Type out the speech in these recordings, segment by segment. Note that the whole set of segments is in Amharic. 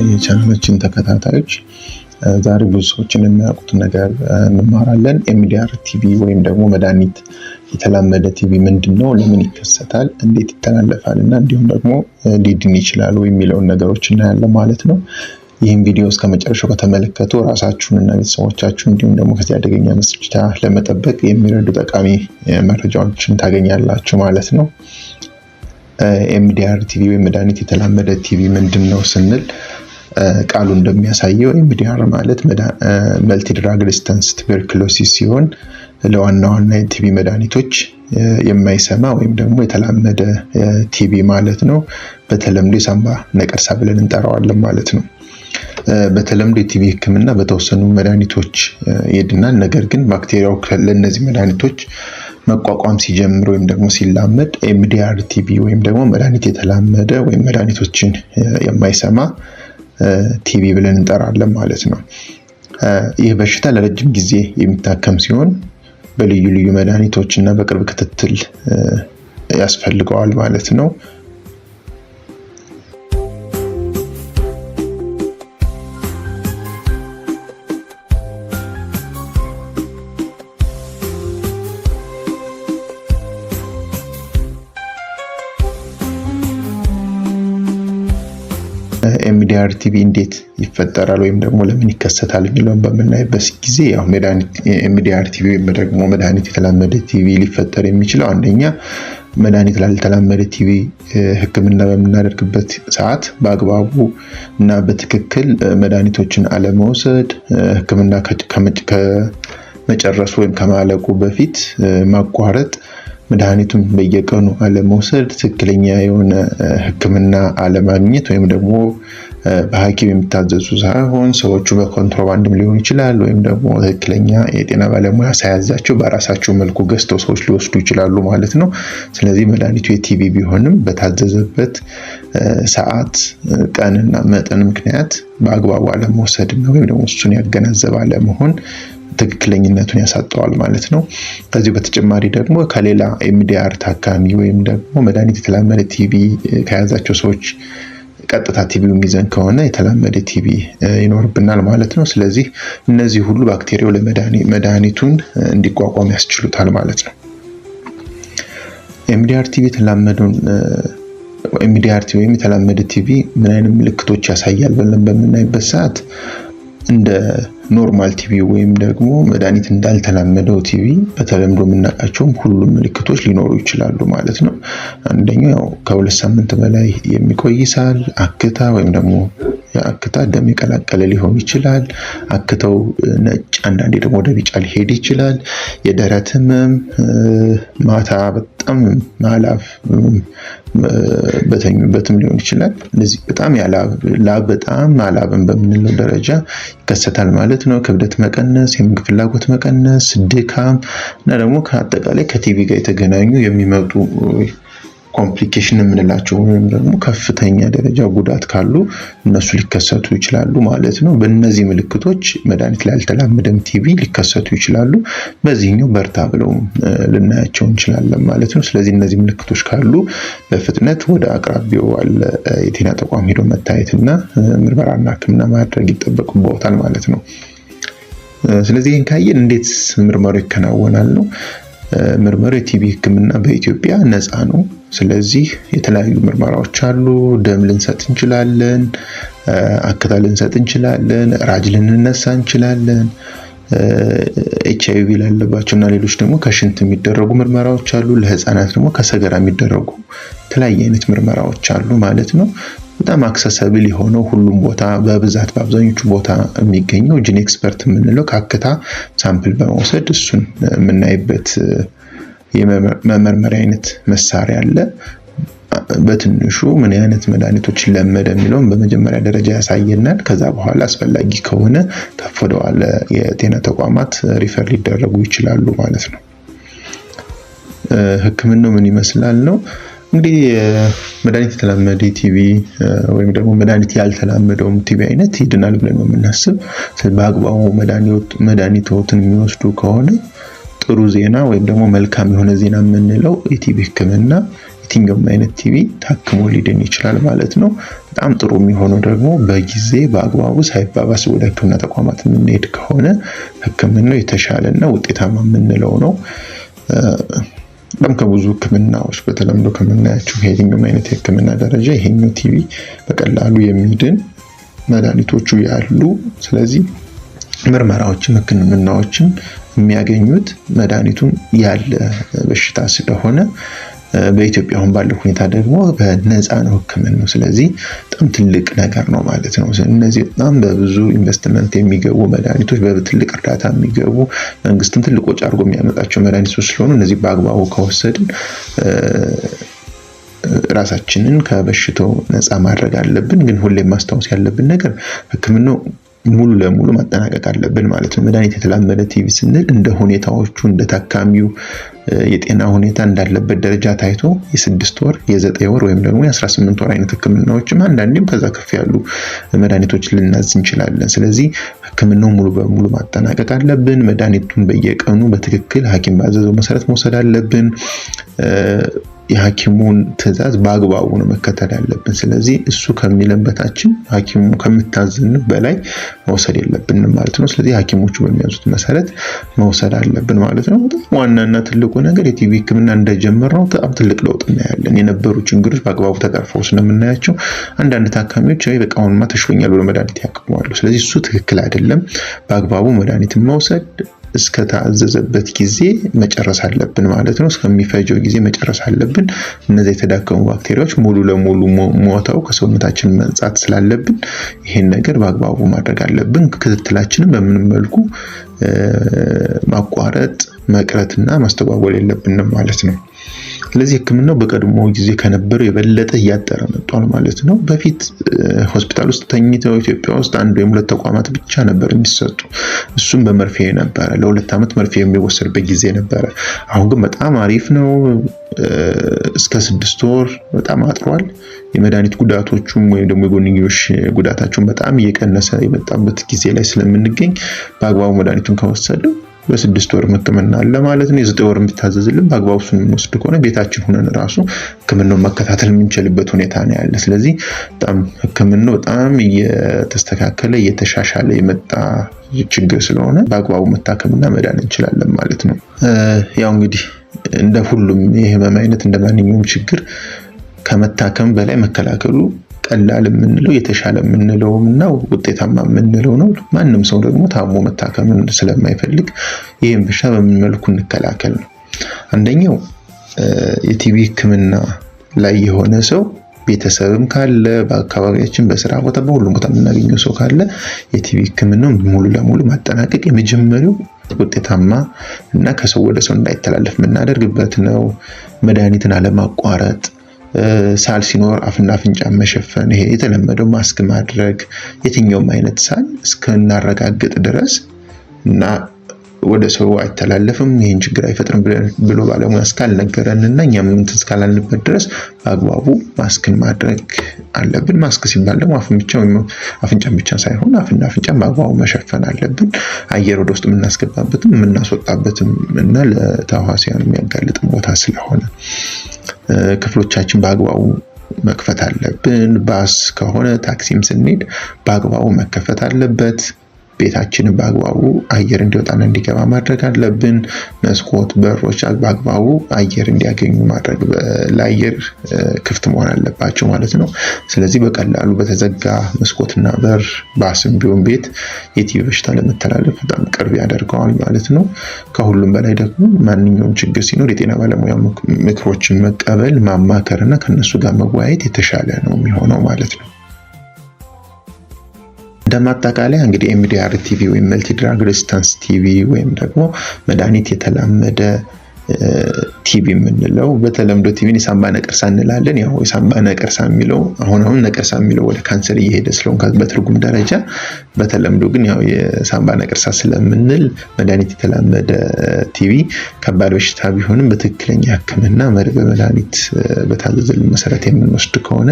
የቻናላችን ተከታታዮች፣ ዛሬ ብዙ ሰዎችን የሚያውቁት ነገር እንማራለን። MDR TB ወይም ደግሞ መድኃኒት የተላመደ ቲቢ ምንድን ነው? ለምን ይከሰታል? እንዴት ይተላለፋል? እና እንዲሁም ደግሞ ሊድን ይችላል ወይ የሚለውን ነገሮች እናያለን ማለት ነው። ይህም ቪዲዮ እስከ መጨረሻው ከተመለከቱ ራሳችሁን እና ቤተሰቦቻችሁን እንዲሁም ደግሞ ከዚህ አደገኛ በሽታ ለመጠበቅ የሚረዱ ጠቃሚ መረጃዎችን ታገኛላችሁ ማለት ነው። MDR TB ወይም መድኃኒት የተላመደ ቲቢ ምንድን ነው ስንል፣ ቃሉ እንደሚያሳየው MDR ማለት multi drug resistance tuberculosis ሲሆን ለዋና ዋና የቲቢ መድኃኒቶች የማይሰማ ወይም ደግሞ የተላመደ ቲቢ ማለት ነው። በተለምዶ የሳምባ ነቀርሳ ብለን እንጠራዋለን ማለት ነው። በተለምዶ የቲቢ ሕክምና በተወሰኑ መድኃኒቶች ይድናል። ነገር ግን ባክቴሪያው ለእነዚህ መድኃኒቶች መቋቋም ሲጀምር ወይም ደግሞ ሲላመድ MDR TB ወይም ደግሞ መድኃኒት የተላመደ ወይም መድኃኒቶችን የማይሰማ ቲቢ ብለን እንጠራለን ማለት ነው። ይህ በሽታ ለረጅም ጊዜ የሚታከም ሲሆን በልዩ ልዩ መድኃኒቶች እና በቅርብ ክትትል ያስፈልገዋል ማለት ነው። MDR TB እንዴት ይፈጠራል ወይም ደግሞ ለምን ይከሰታል የሚለውን በምናይበት ጊዜ፣ ያው MDR TB ወይም ደግሞ መድኃኒት የተላመደ ቲቢ ሊፈጠር የሚችለው አንደኛ መድኃኒት ላልተላመደ ቲቢ ሕክምና በምናደርግበት ሰዓት በአግባቡ እና በትክክል መድኃኒቶችን አለመውሰድ፣ ሕክምና ከመጨረሱ ወይም ከማለቁ በፊት ማቋረጥ፣ መድኃኒቱን በየቀኑ አለመውሰድ፣ ትክክለኛ የሆነ ሕክምና አለማግኘት ወይም ደግሞ በሐኪም የሚታዘዙ ሳይሆን ሰዎቹ በኮንትሮባንድም ሊሆን ይችላል ወይም ደግሞ ትክክለኛ የጤና ባለሙያ ሳያዛቸው በራሳቸው መልኩ ገዝተው ሰዎች ሊወስዱ ይችላሉ ማለት ነው። ስለዚህ መድኃኒቱ የቲቢ ቢሆንም በታዘዘበት ሰዓት፣ ቀንና መጠን ምክንያት በአግባቡ አለመውሰድ ወይም ደግሞ እሱን ያገናዘበ አለመሆን ትክክለኝነቱን ያሳጠዋል ማለት ነው። ከዚህ በተጨማሪ ደግሞ ከሌላ MDR ታካሚ ወይም ደግሞ መድኃኒት የተላመደ ቲቢ ከያዛቸው ሰዎች ቀጥታ ቲቢው የሚይዘን ከሆነ የተላመደ ቲቢ ይኖርብናል ማለት ነው። ስለዚህ እነዚህ ሁሉ ባክቴሪያው ለመድኃኒቱን እንዲቋቋም ያስችሉታል ማለት ነው። MDR TB የተላመደውን MDR TB ወይም የተላመደ ቲቢ ምን አይነት ምልክቶች ያሳያል ብለን በምናይበት ሰዓት፣ እንደ normal ቲቢ ወይም ደግሞ መድኃኒት እንዳልተላመደው ቲቢ በተለምዶ የምናውቃቸውም ሁሉም ምልክቶች ሊኖሩ ይችላሉ ማለት ነው። አንደኛው ያው ከ2 ሳምንት በላይ የሚቆይ ሳል፣ አክታ ወይም ደግሞ የአክታ ደም የቀላቀለ ሊሆን ይችላል። አክታው ነጭ፣ አንዳንዴ ደግሞ ወደ ቢጫ ሊሄድ ይችላል። የደረት ህመም፣ ማታ በጣም ማላብ፣ በተኙበትም ሊሆን ይችላል። እንደዚህ በጣም ላብ፣ በጣም ማላብን በምንለው ደረጃ ይከሰታል ማለት ነው። ክብደት መቀነስ፣ የምግብ ፍላጎት መቀነስ፣ ድካም እና ደግሞ ከአጠቃላይ ከቲቢ ጋር የተገናኙ የሚመጡ complication የምንላቸው ወይም ደግሞ ከፍተኛ ደረጃ ጉዳት ካሉ እነሱ ሊከሰቱ ይችላሉ ማለት ነው። በእነዚህ ምልክቶች መድኃኒት ላልተላመደም ቲቢ ሊከሰቱ ይችላሉ። በዚህኛው በርታ ብለው ልናያቸው እንችላለን ማለት ነው። ስለዚህ እነዚህ ምልክቶች ካሉ በፍጥነት ወደ አቅራቢያው ባለ የጤና ተቋም ሄዶ መታየትና ምርመራና ሕክምና ማድረግ ይጠበቅብዎታል ማለት ነው። ስለዚህ ይህን ካየን እንዴት ምርመራው ይከናወናል ነው። ምርመራው የቲቢ ሕክምና በኢትዮጵያ ነፃ ነው። ስለዚህ የተለያዩ ምርመራዎች አሉ። ደም ልንሰጥ እንችላለን፣ አክታ ልንሰጥ እንችላለን፣ ራጅ ልንነሳ እንችላለን። ኤች አይ ቪ ላለባቸው እና ሌሎች ደግሞ ከሽንት የሚደረጉ ምርመራዎች አሉ። ለህፃናት ደግሞ ከሰገራ የሚደረጉ የተለያየ አይነት ምርመራዎች አሉ ማለት ነው። በጣም accessible የሆነው ሁሉም ቦታ በብዛት በአብዛኞቹ ቦታ የሚገኘው GeneXpert የምንለው ከአክታ sample በመውሰድ እሱን የምናይበት የመመርመሪያ አይነት መሳሪያ አለ። በትንሹ ምን አይነት መድኃኒቶችን ለመደ የሚለውን በመጀመሪያ ደረጃ ያሳየናል። ከዛ በኋላ አስፈላጊ ከሆነ ከፍ ወደዋለ የጤና ተቋማት refer ሊደረጉ ይችላሉ ማለት ነው። ሕክምናው ምን ይመስላል ነው። እንግዲህ መድኃኒት የተላመደ ቲቢ ወይም ደግሞ መድኃኒት ያልተላመደውም ቲቢ አይነት ይድናል ብለን ነው የምናስብ። በአግባቡ መድኃኒቶትን የሚወስዱ ከሆነ ጥሩ ዜና ወይም ደግሞ መልካም የሆነ ዜና የምንለው የቲቢ ሕክምና የትኛውም አይነት ቲቢ ታክሞ ሊድን ይችላል ማለት ነው። በጣም ጥሩ የሚሆነው ደግሞ በጊዜ በአግባቡ ሳይባባስ ወደ ሕክምና ተቋማት የምንሄድ ከሆነ ሕክምናው የተሻለና ውጤታማ የምንለው ነው። በጣም ከብዙ ሕክምናዎች በተለምዶ ከምናያቸው ከየትኛውም አይነት የሕክምና ደረጃ ይሄኛው ቲቢ በቀላሉ የሚድን መድኃኒቶቹ ያሉ፣ ስለዚህ ምርመራዎችም ሕክምናዎችም የሚያገኙት መድኃኒቱም ያለ በሽታ ስለሆነ በኢትዮጵያ አሁን ባለው ሁኔታ ደግሞ በነፃ ነው ሕክምናው። ስለዚህ በጣም ትልቅ ነገር ነው ማለት ነው። እነዚህ በጣም በብዙ ኢንቨስትመንት የሚገቡ መድኃኒቶች፣ በትልቅ እርዳታ የሚገቡ፣ መንግስትም ትልቅ ወጪ አድርጎ የሚያመጣቸው መድኃኒቶች ስለሆኑ እነዚህ በአግባቡ ከወሰድን ራሳችንን ከበሽታው ነፃ ማድረግ አለብን። ግን ሁሌም ማስታወስ ያለብን ነገር ሕክምናው ሙሉ ለሙሉ ማጠናቀቅ አለብን ማለት ነው። መድኃኒት የተላመደ ቲቢ ስንል እንደ ሁኔታዎቹ፣ እንደ ታካሚው የጤና ሁኔታ እንዳለበት ደረጃ ታይቶ የ6 ወር፣ የ9 ወር ወይም ደግሞ የ18 ወር አይነት ህክምናዎችም አንዳንዴም ከዛ ከፍ ያሉ መድኃኒቶች ልናዝ እንችላለን። ስለዚህ ህክምናው ሙሉ በሙሉ ማጠናቀቅ አለብን። መድኃኒቱን በየቀኑ በትክክል ሐኪም ባዘዘው መሰረት መውሰድ አለብን። የሐኪሙን ትዕዛዝ በአግባቡ ነው መከተል ያለብን። ስለዚህ እሱ ከሚለን በታችን፣ ሐኪሙ ከምታዝን በላይ መውሰድ የለብንም ማለት ነው። ስለዚህ ሐኪሞቹ በሚያዙት መሰረት መውሰድ አለብን ማለት ነው። በጣም ዋናና ትልቁ ነገር የቲቢ ሕክምና እንደጀመርነው በጣም ትልቅ ለውጥ እናያለን። የነበሩ ችግሮች በአግባቡ ተቀርፈው ስለምናያቸው አንዳንድ ታካሚዎች በቃ አሁንማ ተሽሎኛል ብሎ መድኃኒት ያቆማሉ። ስለዚህ እሱ ትክክል አይደለም። በአግባቡ መድኃኒትን መውሰድ እስከታዘዘበት ጊዜ መጨረስ አለብን ማለት ነው። እስከሚፈጀው ጊዜ መጨረስ አለብን። እነዚህ የተዳከሙ ባክቴሪያዎች ሙሉ ለሙሉ ሞተው ከሰውነታችን መንጻት ስላለብን ይሄን ነገር በአግባቡ ማድረግ አለብን። ክትትላችንን በምንም መልኩ ማቋረጥ፣ መቅረትና ማስተጓጎል የለብንም ማለት ነው። ስለዚህ ሕክምናው በቀድሞ ጊዜ ከነበረው የበለጠ እያጠረ መጥቷል ማለት ነው። በፊት ሆስፒታል ውስጥ ተኝተው ኢትዮጵያ ውስጥ አንድ ወይም ሁለት ተቋማት ብቻ ነበር የሚሰጡ። እሱም በመርፌ ነበረ። ለ2 ዓመት መርፌ የሚወሰድበት ጊዜ ነበረ። አሁን ግን በጣም አሪፍ ነው። እስከ 6 ወር በጣም አጥሯል። የመድኃኒት ጉዳቶቹም ወይም ደግሞ የጎንዮሽ ጉዳታቸውን በጣም እየቀነሰ የመጣበት ጊዜ ላይ ስለምንገኝ በአግባቡ መድኃኒቱን ከወሰድን በ6 ወር ሕክምና አለ ማለት ነው። የ9 ወር የሚታዘዝልን በአግባቡ እሱን የምንወስድ ከሆነ ቤታችን ሆነን ራሱ ሕክምናውን መከታተል የምንችልበት ሁኔታ ነው ያለ። ስለዚህ በጣም ሕክምናው በጣም እየተስተካከለ እየተሻሻለ የመጣ ችግር ስለሆነ በአግባቡ መታከምና መዳን እንችላለን ማለት ነው። ያው እንግዲህ እንደ ሁሉም የህመም አይነት፣ እንደ ማንኛውም ችግር ከመታከም በላይ መከላከሉ ቀላል የምንለው፣ የተሻለ የምንለው እና ውጤታማ የምንለው ነው። ማንም ሰው ደግሞ ታሞ መታከምን ስለማይፈልግ ይህን በሽታ በምን መልኩ እንከላከል ነው። አንደኛው የቲቢ ህክምና ላይ የሆነ ሰው፣ ቤተሰብም ካለ፣ በአካባቢያችን፣ በስራ ቦታ፣ በሁሉም ቦታ የምናገኘው ሰው ካለ የቲቢ ህክምናውን ሙሉ ለሙሉ ማጠናቀቅ የመጀመሪያው ውጤታማ እና ከሰው ወደ ሰው እንዳይተላለፍ የምናደርግበት ነው። መድኃኒትን አለማቋረጥ፣ ሳል ሲኖር አፍና አፍንጫን መሸፈን፣ ይሄ የተለመደው ማስክ ማድረግ፣ የትኛውም አይነት ሳል እስክናረጋግጥ ድረስ እና ወደ ሰው አይተላለፍም፣ ይህን ችግር አይፈጥርም ብሎ ባለሙያ እስካልነገረን እና እኛም እንትን እስካላልንበት ድረስ በአግባቡ ማስክን ማድረግ አለብን። ማስክ ሲባል ደግሞ አፍን ብቻ ወይም አፍንጫን ብቻ ሳይሆን አፍና አፍንጫን በአግባቡ መሸፈን አለብን። አየር ወደ ውስጥ የምናስገባበትም የምናስወጣበትም እና ለተህዋሲያን የሚያጋልጥም ቦታ ስለሆነ ክፍሎቻችን በአግባቡ መክፈት አለብን። ባስ ከሆነ ታክሲም ስንሄድ በአግባቡ መከፈት አለበት። ቤታችንን በአግባቡ አየር እንዲወጣና እንዲገባ ማድረግ አለብን። መስኮት፣ በሮች በአግባቡ አየር እንዲያገኙ ማድረግ፣ ለአየር ክፍት መሆን አለባቸው ማለት ነው። ስለዚህ በቀላሉ በተዘጋ መስኮትና በር ባስም ቢሆን ቤት የቲቢ በሽታ ለመተላለፍ በጣም ቅርብ ያደርገዋል ማለት ነው። ከሁሉም በላይ ደግሞ ማንኛውም ችግር ሲኖር የጤና ባለሙያ ምክሮችን መቀበል፣ ማማከር እና ከነሱ ጋር መወያየት የተሻለ ነው የሚሆነው ማለት ነው። እንደ ማጠቃለያ እንግዲህ MDR TB ወይም multi drug resistance TB ወይም ደግሞ መድኃኒት የተላመደ ቲቢ የምንለው፣ በተለምዶ ቲቢን የሳምባ ነቀርሳ እንላለን። ያው የሳምባ ነቀርሳ የሚለው አሁን አሁን ነቀርሳ የሚለው ወደ ካንሰር እየሄደ ስለሆነ በትርጉም ደረጃ፣ በተለምዶ ግን ያው የሳምባ ነቀርሳ ስለምንል መድኃኒት የተላመደ ቲቢ ከባድ በሽታ ቢሆንም በትክክለኛ ሕክምና በመድኃኒት በታዘዘልን መሰረት የምንወስድ ከሆነ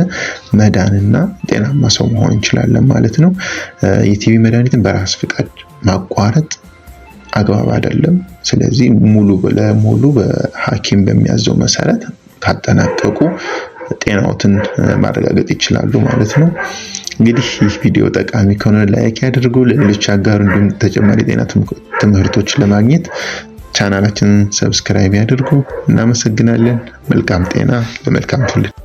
መዳንና ጤናማ ሰው መሆን እንችላለን ማለት ነው። የቲቢ መድኃኒትን በራስ ፍቃድ ማቋረጥ አግባብ አይደለም። ስለዚህ ሙሉ ለሙሉ በሐኪም በሚያዘው መሰረት ካጠናቀቁ ጤናዎትን ማረጋገጥ ይችላሉ ማለት ነው። እንግዲህ ይህ ቪዲዮ ጠቃሚ ከሆነ like ያድርጉ፣ ለሌሎች አጋሩ። እንዲሁም ተጨማሪ የጤና ትምህርቶች ለማግኘት ቻናላችንን subscribe ያድርጉ። እናመሰግናለን። መልካም ጤና ለመልካም ትውልድ።